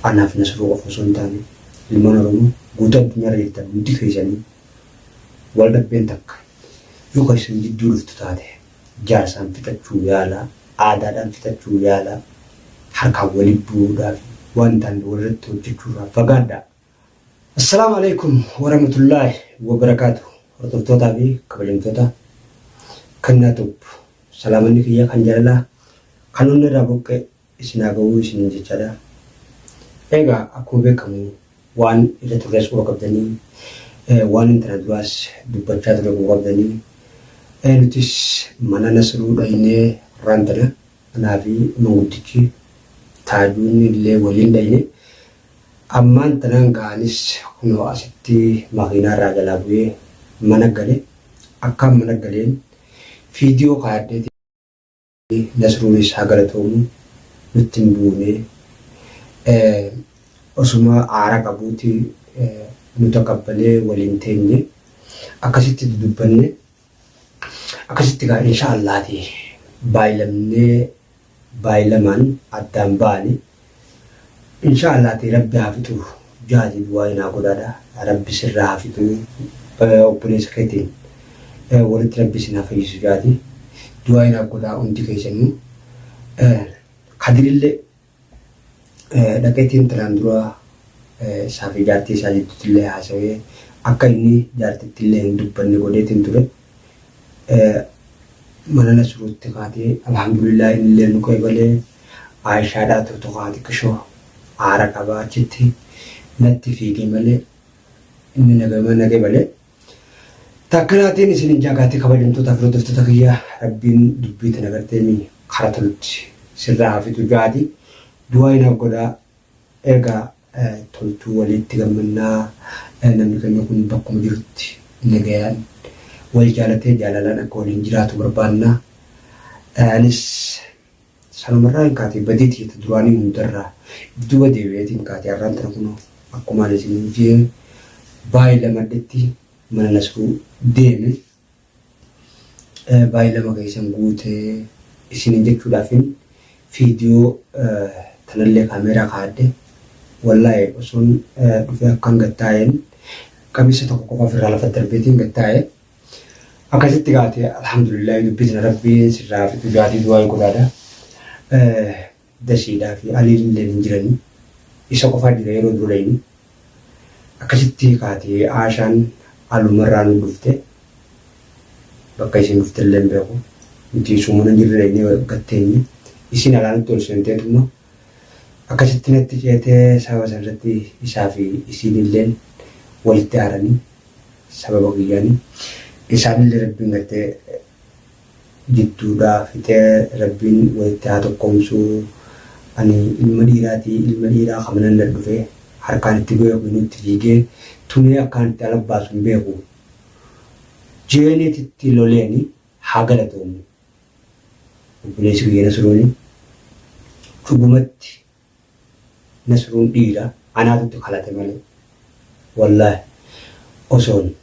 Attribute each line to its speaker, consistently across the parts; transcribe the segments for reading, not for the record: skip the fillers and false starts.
Speaker 1: Anaaf Nasruu qofa osoo hin taane ilmaan Oromoo guutuu addunyaarra jirtan hundi keessanii wal dhabdeen takka yoo kan isin jidduu dhuftu taate jaarsaan fixachuu yaalaa, aadaadhaan fixachuu yaalaa, harkaan wali bu'uudhaa fi waan hin taane walirratti hojjechuurraa fagaadhaa. Assalaamu Aleykum Warahmatullaahi Wabarakaatuh Hordoftootaa fi kabajamtoota Kannaa Tube Salaamanni kiyya kan jaalalaa kan onnee irraa burqe isin haa gahuu isiniin jechaadha. Egaa akkuma beekamu waan irra turres quba qabdanii waan intana duraas dubbachaa ture quba qabdanii nutis mana Nasruu dhaynee har'aan tana anaa fi manguddichi Taajuun illee waliin dhayne. Ammaan tanaan ga'anis kunoo asitti makiinaa irraa jalaa bu'ee mana gale. Akkaan mana galeen fiidiyoo kaayadheeti Nasruunis haa galatoomu nutti hin buune. Osuma aara qabuuti nu taqabbalee waliin teenye. Akkasitti dudubbanne. Akkasitti gaa insha Allaati baaylamnee baaylamaan addaan ba'ani. Insha Allaati Rabbi haa fixu jaati du'aayi naa godhaadha. Rabbi sirraa haa fixu obboleessa keetiin walitti Rabbi isin haa fayyisu jaati du'aayi naaf godhaa hundi keessanuu. Kadirillee Dhaqeetiin tanaan dura isaa fi jaartii isaa jidduutti haasawee akka inni jaartitti illee hin dubbanne godheetiin ture. Mana Nasruutti kaatee alhamdulillah inni illee nu qeebalee Aayishaadhaa tuttuqaa xiqqishoo aara qaba achitti natti fiige malee inni nagama na qeebalee. Takkanaatiin isin hin jaagaatee kabajamtoota fi hordoftoota kiyya Rabbiin dubbii tana garteemi kara tolutti sirraa haa fixu jaati du'aa inaaf godhaa egaa toltuu waliitti gammannaa namni keenya kun bakkuma jirutti nagayaan wal jaalatee jaalalaan akka waliin jiraatu barbaanna anis Sanumarraa hin kaatee badii tiyya ta duraanii hundarraa if duuba deebi'eetiin kaatee arraan tana kunoo akkuma ani isiniin je'e baaylamadhetti mana Nasruu deeme. Baaylama keessan guute isiniin jechuudhaafin fiidiyoo tanallee kaameeraa kaa'adhe. Wallaahi osoon dhufee akkan gad taa'een qamisa tokko qofa ofirraa lafa darbeetiin gad taa'e. Akkasitti gaate alhamdulillah dubbii tana rabbiin sirraa haa fixu jaatii du'aa godhaadha. Dasiidhaa fi Aliin illee hin jiranii. Isa qofaa jira yeroo dura dhayni. Akkasitti kaatee Aashaan alumarraa nu dhufte. Bakka isiin dhufte illee hin beeku. Nuti isuma mana jirre dhaynee gatteenye. Isiin alaa nutti ol seenteetuma akkasitti natti ceetee sababa sanarratti isaa fi isiin illeen walitti aaranii. Sababa kiyyaani isaanillee Rabbiin gartee jidduudhaa fixee Rabbiin walitti haa tokkoomsu. Ani ilma dhiiraati ilma dhiiraa ka manan na dhufe harkaan itti beeku inuu itti fiigee tumee akkaan itti ala baasu hin beeku jeeniit itti loleeni haa galatoomu obboleessi kiyya Nasruuni dhugumatti Nasruun dhiira anaatu itti kalate malee wallahi osoon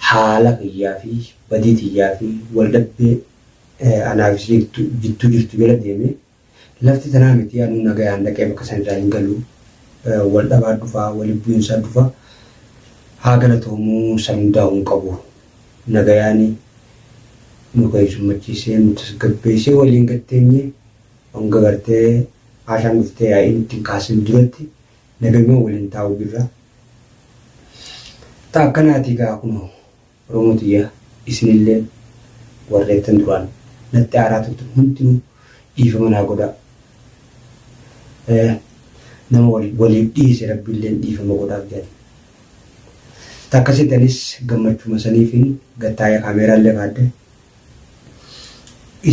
Speaker 1: haala kiyyaa fi badii tiyyaa fi wal dhabdee anaaf isii jidduu jirtu jala deeme lafti tanaa miti anuu nagayaan dhaqee bakka san irraa hin galu wal dhabaa dhufa wali bu'insaa dhufa haa galatoomuu san hundaa'uu hin qabu nagayaani nu keessummachiisee nu tasgabbeessee waliin gad teenye Hanga gartee Aashaan dhuftee yaa'ii nutti hin kaasin duratti nagayuma waliin taa'uu jirra. Ta akkanaatii gaa kunoo Oromoo tiyya isinilleen warreettan duraan natti aaraa turtan hundinuu dhiifama naa godhaa. Nama waliif dhiise Rabbiilleen dhiifama godhaaf jedhan. Ta akkasitti anis gammachuma saniifin gad taa'ee kaameeraallee kaadhe.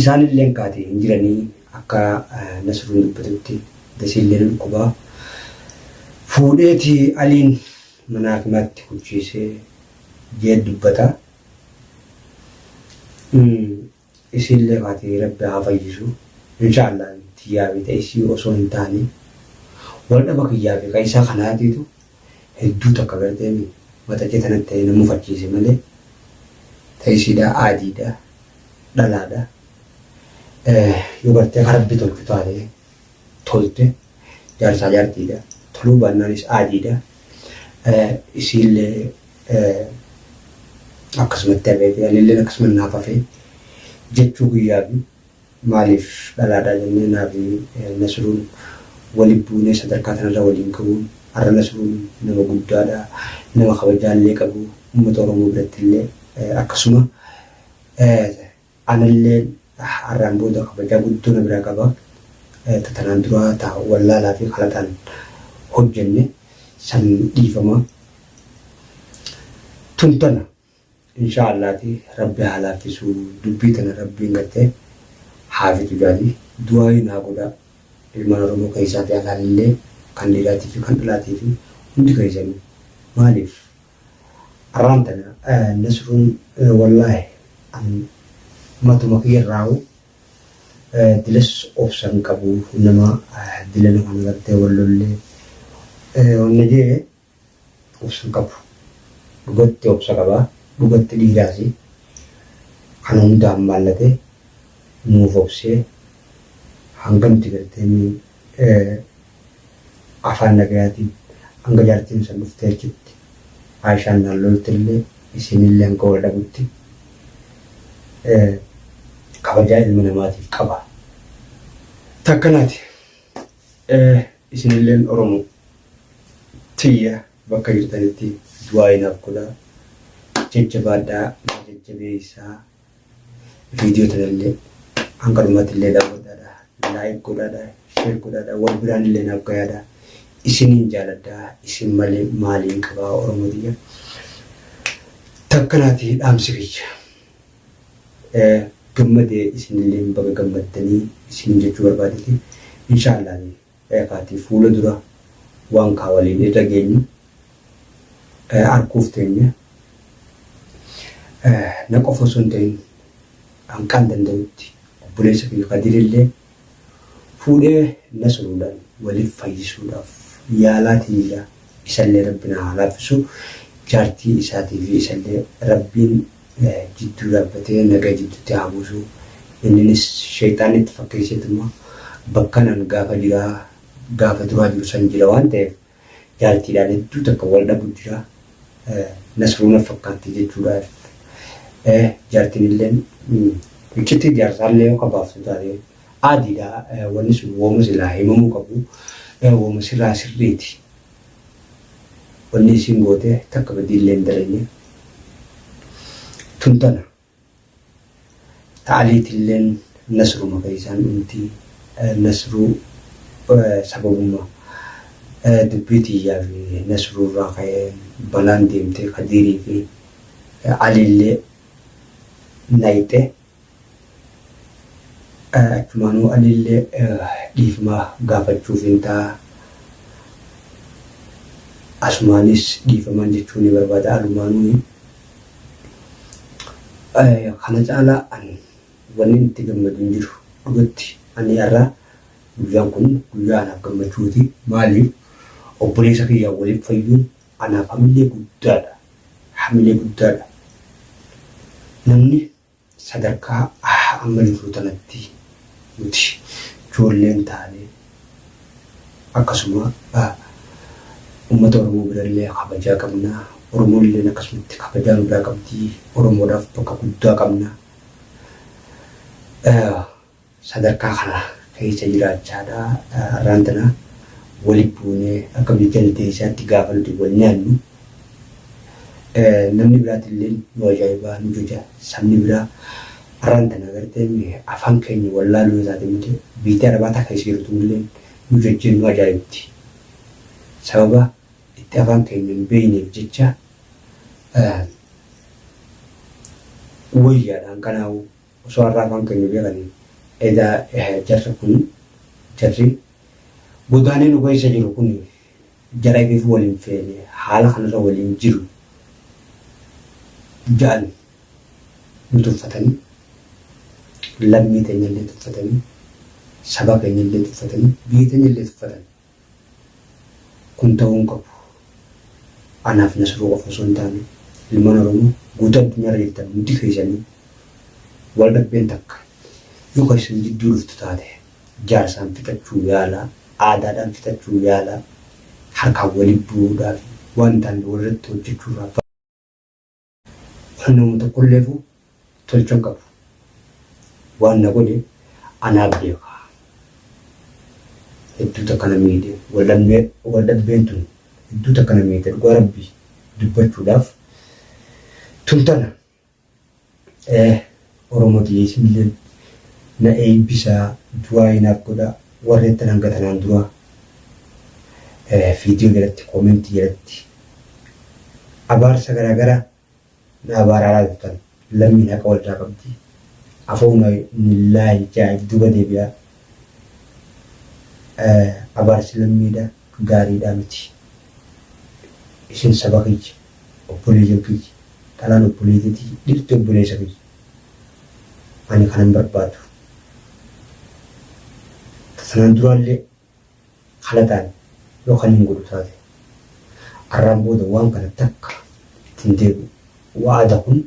Speaker 1: Isaanilleen kaate hin jiranii akka Nasruun dubbatutti Dasiillee ni dhukkubaa. Fuudheeti Aliin mana hakimaatti kuchiisee jee dubbata. Isiillee kaate Rabbi haa fayyisu. Insha Allah tiyyaa fi ta isii osoo hin taane wal dhaba kiyyaa fi ka isaa kanaatiitu hedduu takka garteemi maxace tana ta'e na mufachiise malee ta isiidha aadiidha dhalaadha yoo gartee ka rabbi tolchu taate tolte Jaarsaa jaartiidha. Toluu baannaanis aadiidha. Isiillee akkasumatti hafee fi anilleen akkasuma naaf hafee jechuu guyyaa fi maaliif dhalaadha jennee naa fi Nasruun wali buunee sadarkaa tanarra waliin gahuun har'a Nasruun nama guddaadha nama kabajaallee qabu ummata Oromoo birattillee akkasuma Analleen har'aan booda kabajaa guddoo na biraa qaba. Ta tanaan duraa ta wallaalaa fi kalaxaan hojjanne san dhiifama. Tun tana. Inshaa Allaati Rabbi haa laaffisu dubbii tana Rabbiin gartee haa fixu jaati. Du'aa'ii naa godhaa ilmaan Oromoo keessaa fi alaalillee kan dhiiraatii fi kan dhalaatii fi hundi keessanuu. Maaliif Arraan tana Nasruun wallaahi an matuma kiyyarraahu dilas obsa hin qabu nama dilana kana gartee wal lollee wanna jee obsa hin qabu dhugatti obsa qaba dhugatti dhiiraasi kana hunda hammaallate nuuf obsee hanga nuti gartee afaan nagayaatiin hanga jaartiin san dhuftee achitti Aishaan naan loltillee isiinillee hanga wal dhabutti kabajaa ilma namaatiif qaba. Takkanaati isinilleen Oromoo tiyya bakka jirtanitti du'aa'ii naaf godhaa jajjabaadhaa na jajjabeessaa. Video tanallee hanga dhumaatti daawwadhaadha. Like godhaadha, share godhaadha, wal biraan illee naaf gayaadha. Isiniin jaaladha, isin malee maaliin qabaa Oromoo tiyya. Takkanaati dhaamsi kiyya. Gammadee isinillee baga gammaddanii isiniin jechuu barbaadeti. Inshaallah kaatii fuula dura waan kaa waliin irra geenyu arguuf teenya. Na qofa osoo hin ta'in hanqaan danda'utti obboleessa kiyya Kadirillee fuudhee Nasruudhaan waliif fayyisuudhaaf yaalaatiin jira. Isallee Rabbi naa haa laaffisu. Jaartii isaatii fi isallee Rabbiin jidduu dhaabbatee nagaa jidduutti haa buusu. Inninis sheyxaanni itti fakkeesseetuma bakkan an gaafa jiraa gaafa duraa jiru san jira waan ta'eef jaartiidhaan hedduu takka wal dhabu jira. Nasruu na fakkaatti jechuudhaaf. Jaartiin illeen iccitii jaarsaallee yoo kabaaftu taate aadiidha. Wanni sun wooma silaa himamuu qabu. Wooma sirraa sirriiti. Wanni isiin goote takka badiillee hin dalagne. Tun tana. Ta Aliitilleen Nasruma keeysaan dhumti. Nasruu sababuma dubbii tiyyaa fi Nasruu irraa ka'een balaan deemtee Kadiirii fi Aliillee nayxe. Achumaanuu anillee dhiifama gaafachuufin ta'a. Asumaanis dhiifaman jechuu ni barbaada alumaanuu. Kana caalaa an wannin itti gammadu hin jiru. Dhugatti ani har'a guyyaan kun guyyaa anaaf gammachuuti. Maaliif obboleessa kiyyaan waliin fayyuun anaaf hamilee guddaadha. Hamilee guddaadha. Namni Sadarkaa amma jirru tanatti nuti joolleen taanee akkasuma ummata Oromoo birallee kabajaa qabna. Oromoonilleen akkasumatti kabajaa nu biraa qabdi. Oromoodhaaf bakka guddaa qabna. Sadarkaa kana keessa jiraachaadha. Arraan tana wali buunee akka jaldeessaatti gaafa nuti wal nyaannu namni biraatillee nu ajaa'ibaa nu jaja. Sabni biraa arraan tana agartee afaan keenya wallaaluu yoo taate malee biyyi arabaa takka keessa jirtu illee nu jajjee nu ajaa'ibdi. Sababa itti afaan keenya hin beekneef jecha wayyaadhaan kanaa'u Osoo har'a afaan keenya beekanii edaa jarri kun jarri godaanee nu keessa jiru kun jara ifiif wal hin feene haala kanarra waliin jiru ja'an nu tuffatanii lammii teenyallee tuffatanii saba keenyallee tuffatanii biyya teenyallee tuffatan. Kun ta'uu hin qabu. Anaaf Nasruu qofa osoo hin taane ilmaan Oromoo guutuu addunyaarra jirtan hundi keessanii wal dhabdeen takka yoo kan isin jidduu dhuftu taate jaarsaan fixachuu yaalaa. Aadaadhaan fixachuu yaalaa. Harkaan wali bu'uudhaa fi waan hin taane walirratti hojjechuurraa Kun nama tokkolleefuu tolcha hin qabu. Waan na godhe anaa beeka. Hedduu takka na miidhe. Wal dhabdeen tun hedduu takka na miite dhugaa rabbii dubbachuudhaaf tun tana. Oromoo tiyya isinilleen na eeybisaa du'aa'ii naaf godhaa warreettan hanga tanaan duraa viidiyoo jalatti koomentii jalatti abaarsa garaa garaa na abaaraaraa turtan lammiin haqa walirraa qabdi afoona nillaahi ja'a duuba deebi'aa abaarsi lammiidha gaariidhaa miti isin saba kiyya obboleeyyan kiyya Dhalaan obboleettii tiyya, dhirti obboleessa kiyya. Ani kana hin barbaadu. Ta tanaan duraallee kalaxaan yoo kaniin godhu taate, arraan booda waan kana takka itti hin deebi'u. Wa'ada kun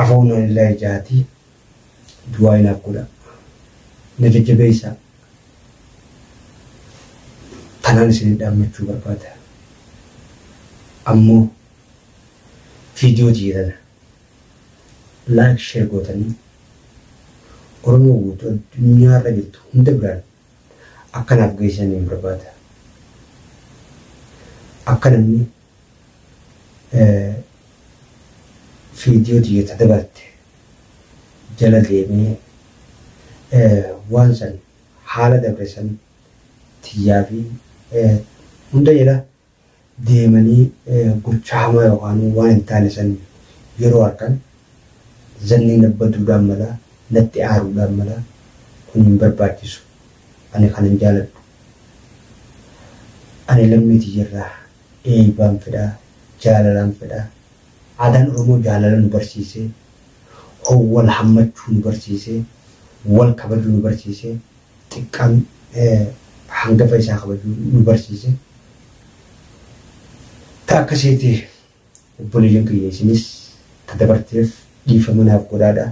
Speaker 1: afownaa lillaahi ja'aatii du'aa'ii naaf godhaa. Na jajjabeessaa. Tanaan isinii dhaammachuu barbaada. Ammoo viidiyoo tiyya tana like share gootanii Oromoo guutuu addunyaa irra jirtu hunda biraan akka naaf geessaniin barbaada. Akka namni viidiyoo tiyya ta dabarte jala deemee waan san haala dabre san tiyyaa fi hunda jala deemanii gocha hamaa yookaan waan hin taane san yeroo arkan zanniin abbaduudhaan mala, natti aaruudhaan mala, kun hin barbaachisu. Ani kana hin jaaladhu. Ani lammii tiyyarraa eeybaan fedha, jaalalaan fedha. Aadaan Oromoo jaalala nu barsiise, wal hammachuu nu barsiise, wal kabajuu nu barsiise, xiqqaan hangafa isaa kabajuu nu barsiise. Ta akkasiiti obboleeyyan kiyya isinis ta dabarteef dhiifama naaf godhaadha,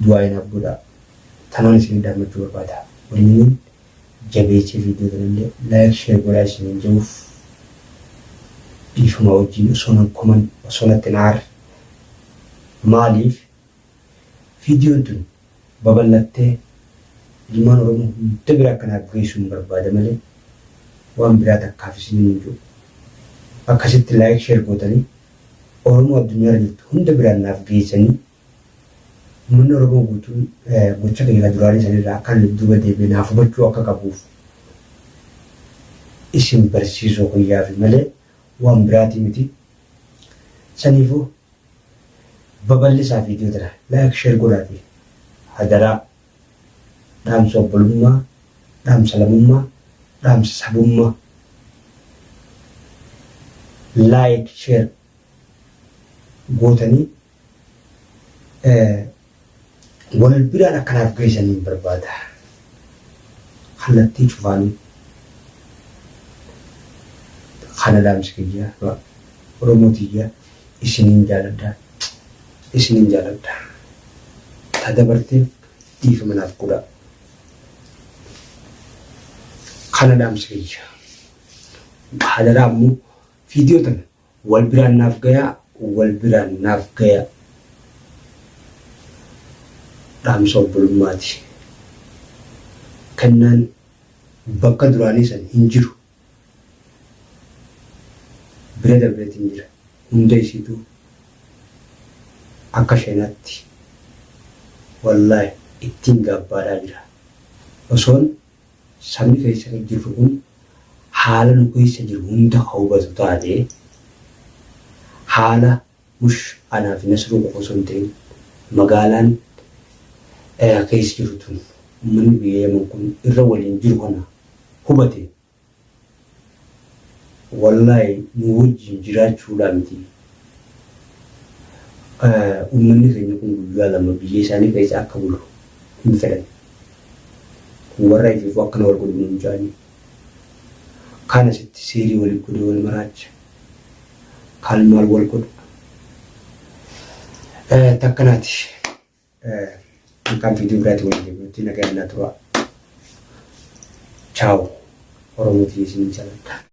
Speaker 1: du'aa'ii naaf godhaa. Tanaan isinii dhaammachuu barbaada. Wanniniin jabeessee viidiyoo tanallee like share godhaa isiniin ja'uuf dhiifama wajjin osoo nan koman osoo natti hin aarre maaliif viidiyoon tun babal'attee ilmaan Oromoo hunda bira akka naaf geessuun barbaada malee waan biraa takkaaf isiniin hin ji'u. Akkasitti like share gootanii Oromoo addunyaarra jirtu hunda biraan naaf geessanii Uummanni Oromoo guutuun gocha kiyya ka duraanii sanirraa akka inni duuba deebi'e naaf hubachuu akka qabuuf isin barsiisuu kiyyaafi malee waan biraatii miti. Saniifuu babal'isaa viidiyoo tana like share godhaatii hadaraa dhaamsa obbolummaa, dhaamsa lamummaa, dhaamsa sabummaa like share gootanii wal biraan akka naaf geessaniin barbaada. Kallattii cufaanuu kana dhaamsi kiyya Oromoo tiyya isiniin jaaladha. Isiniin jaaladha. Ta dabarteef dhiifama naaf godhaa. Kana dhaamsi kiyya. Hadaraa ammoo viidiyoo tana Wal biraan naaf gayaa wal biraan naaf gayaa dhaamsa obbolummaati. Kennaan bakka duraanii san hin jiru. Bira dabreetiin jira. Hunda isiituu akka sheenaatti wallaahi ittiin gaabbaadhaa jira. Osoon Sabni keessa jirru kun haala nu keessa jiru hunda ka hubatu taate, haala mush anaa fi Nasruu qofa osoo hin ta'in magaalaan keessa jirru tun ummanni biyya Yaman kun irra waliin jiru kana hubate Wallaahi nu wajjin jiraachuudhaa miti. Uummanni keenya kun guyyaa 2 biyya isaanii keessa akka bulu hin fedhan. Kun warra ifiifuu akkana wal godhu nuun ja'anii. Kaan asitti siirii wali godhee wal maraacha. Kaan maal wal godha. Takkanaati. Hanqaan viidiyoo biraatiin waliin deebinutti nagayaan naa turaa. Chaaw Oromoo tiyya isinin jaaladha.